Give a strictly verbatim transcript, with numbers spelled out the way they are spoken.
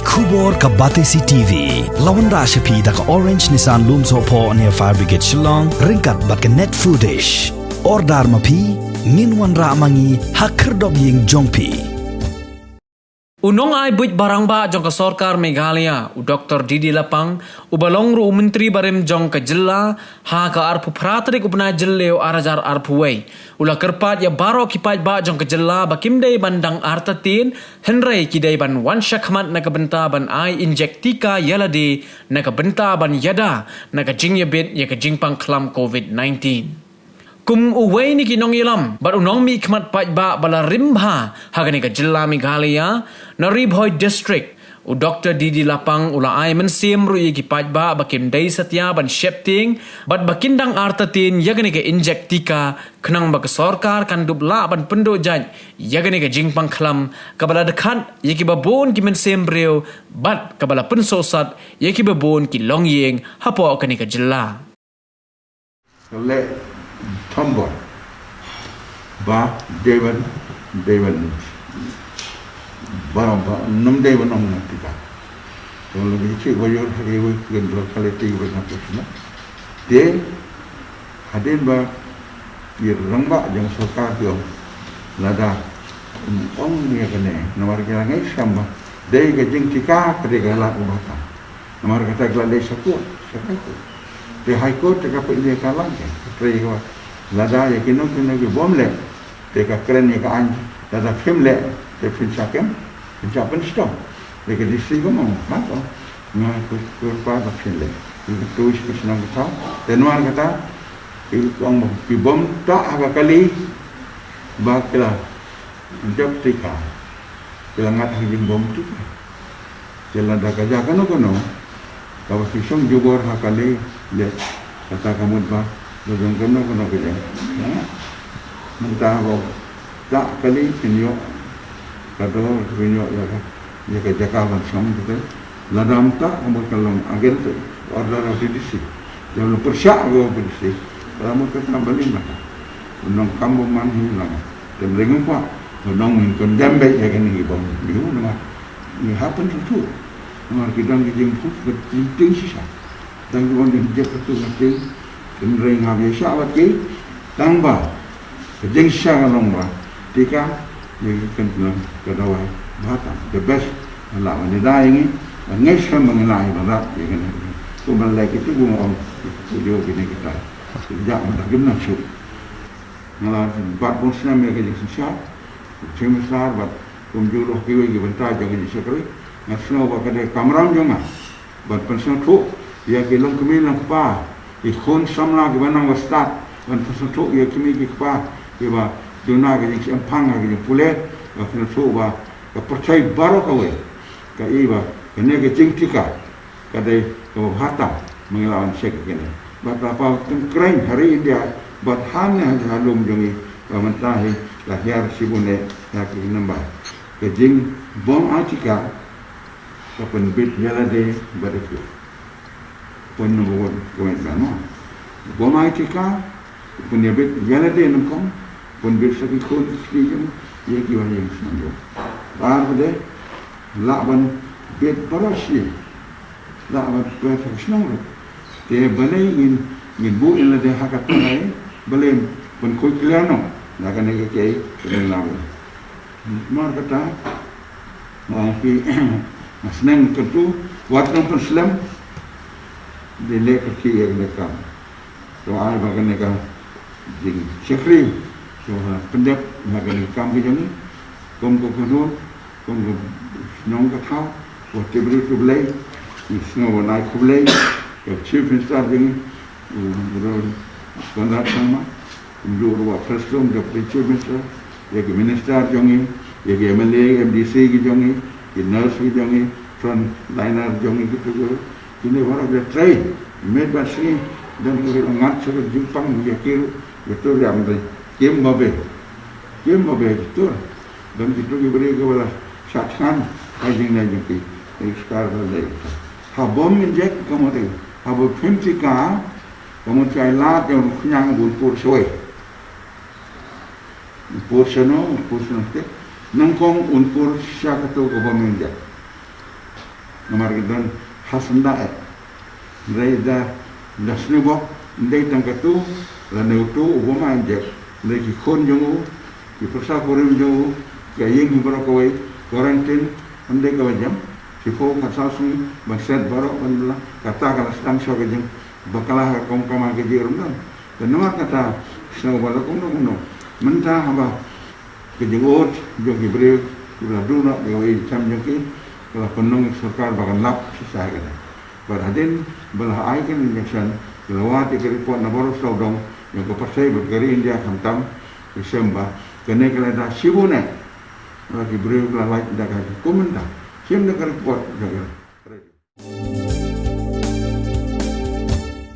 Khubor ka Batesi T V. La wanrah sha phi da ka Orange Nissan Lumsohphoh near Fire Brigade Shillong, ryngkat bad ka Net Foodish. Order ma phi, ngin wanrah ma ngi ha khyrdop ïing jong phi. U nongai buit ba rangbah jong ka sorkar Meghalaya, u Doktor D D Lapang, uba long ruh u Myntri barim jong ka jylla, ha ka arphew phra tarik u bnai Jylliew ar hajar arphew wei, u la kyrpad ïa baroh ki paidbah jong ka jylla ba kim dei ban dang artatien, hynrei ki dei ban wan shakhmat na ka bynta ban ai injek tika ïa lade, na ka bynta ban ïada na ka jingïabit ïa ka jingpang khlam covid nineteen. Kum uwei na ki nongïalam bad u nongmihkhmat paidbah ba la rim bha ha kane ka jylla Meghalaya, na Ri Bhoi District, u Doktor D D Lapang u la ai mynsiem ruh ïa ki paidbah ba kim dei satia ban sheptieng bad ba kin dang artatien ïa kane ka injek tika, khnang ba ka sorkar kan dup lah ban pynduh jait ïa kane ka jingpang khlam, kaba la dkhat ïa kiba bun ki mynsiem briew bad kaba la pynsohsat ïa kiba bun ki longïing hapoh kane ka jylla. Ka leh thombor ba dei ban, dei ban, ba, ba, nym dei ban ong na tika. Ka leh ki chik ba ïoh ha ki wei ki ken dor ka leh ti ba na pus na. Te, hadien ba ki rangbah jong sorkar ki ong, lada, um, ong ïa kane, namar ki la ngeit skhem ba dei ka jingtika ka dei ka lad uba tam. Namar kata ka la leit sha court, sha High Court. Te High Court te ka pynlong ka lang ka, ka trei ka, lada ïa kino kino ki bym leh, te ka kren ïa ka aiñ, lada phim leh, te phin sa kem, phin sa pynshitom. Te ka D C ka ong, ha ko, nga kyrpad ba phin leh. Te ka tu shi shnong ka thaw. Te namar kata, ki ong ba ki bym tah ha ka kali ba ki la jop tika, ki la ngat ha ka jingbym tika. Te lada ka jia kano kano kaba ki shong jubor ha kali, leh, kata ka mut ba, ba jong kano kano ka jia. Mynta ba tah kali kin ïoh ka dor, kin ïoh ïa ka, ïa ka jaka ban shong kata. Lada ym tah ka mut ka long against the order of the D C. Ïa long pyrshah ka D C. Ka mut kata ba lim ba tah. Nongkam ba man hi lang. Te ym lei ngam kwah ba nong ngin condemn beit ïa kane ki bym, ïa u namar ngi hap pynsngewthuh. Namar ki don ki jingkut ka jingtieng shisha. Tang ki wan jingkut ka tu ka tieng. Hynrei ngam ïa shah wat ki. Tang ba ka jingshisha ka long ba tika, ïa ki kan long ka dawai ba tam. The best. Lah ban ïada ïa ngi. Ngi shem ba ngi lah ban rap ïa kane. Kumba leh kitu ba ong kitu kine kita. Jaka mynta kim nang shuh. Nga la bat bun snem ïa ka jingsynshar, Chief Minister, bad kumjuh ruh kiwei ki bynta jong ka jingshakri. Nga sngew ba ka dei ka kamram jong nga ban pynsngewthuh ïa ki longkmie longkpa, ki khun samla kiba nang ba stad, ban pynsngewthuh ïa ki kmie ki kpa kiba duna ka jingshemphang ha ka jingpule, ban pynsngewthuh ba ka pyrthei baroh kawei ka i ba kane ka jingtika ka dei kaba bha tam, ma ngi lah ban check ïa kane. Bad la paw tyngkreiñ ha ri India, bad hangne ha lum jong ngi, ba mynta hi la hiar shibun eh ïa ki number. Ka jingbym ai tika ka pynbit ïa lade bad ïa ki. Point number one, point ba no. Bym ai tika, pynïabit ïa lade nyngkong, pynbit sa ki khun ki kti jong, ïa ki wan ïing shnong jong. Ar ba dei, lah ban bit baroh shi, lah ban peit ha shnong ruh. Te balei ngin, ngin buh ïa lade ha ka tnga, balei ban khuid clear noh na kane ka kiei, kane ka nabo. Namar kata, ong phi, nga sneng kyntu, wat nang pynslem, dei leh kyrkieh ïa kane ka kam. To ai ba kane ka jingshakri, to ha pyndep na kane ka kam ka jong ngi, kum ka kynhun, kum ka shnong ka thaw, wat tip briew tip Blei, ngi sngew ban ai khublei ïa u Chief Minister jong ngi, u Brother Conrad Sangma, kumjuh ruh Prestone, Deputy Chief Minister, ïa ki minister jong ngi, ïa ki M L A, M D C ki jong ngi, ki nurse ki jong ngi, frontliner jong ngi, kito ki, kine baroh ki trei miet bad sngi, don ki ruh ngat sha ka jingpang, ïa ki ruh, ïa ki ruh ïa ki, kim babe, kim babe ki ruh, don kito ki briew kiba la shah thngan ha ka jingleh jong ki, ïa ki skar ba leh. Haba ym injek ka mut ei, haba phim tika ka mut, ka ai lad ïa u khñiang ba un pur shawei. Un pur shano, un pur shano te. Nyngkong un pur sha kato kaba ym injek. Namar ki don ha syndah eh. Hynrei da, da sniewbok, ym dei tang katu, lane utu, u bym ai injek. Hynrei ki khun jong u, ki pyrsa kurim jong u, ki ïing hi baroh kawei, quarantine, ym dei kaba jam. Shiphew khatsaw sngi, ban set baroh, ban bylla, kata ka la sdang shuwa ka jing, bakla ha ka kum kama ka jingïarap don. Te namar kata, sngewbha la kumno kumno. Mynta haba ka jingud jong ki briew kiba la duh noh ïa ka ïing jong ki, ka la pynlong ïa ka sorkar ba kan lap shisha ïa kane. Bad hadien ba la ai ka injection, ki la wad ïa ka report na baroh sawdong jong ka pyrthei bad ka ri India khamtam, ka shem ba kane ka la da shibun eh. Ba ki briew ki la lait da ka jingkmen da. Shim da ka report jong ka.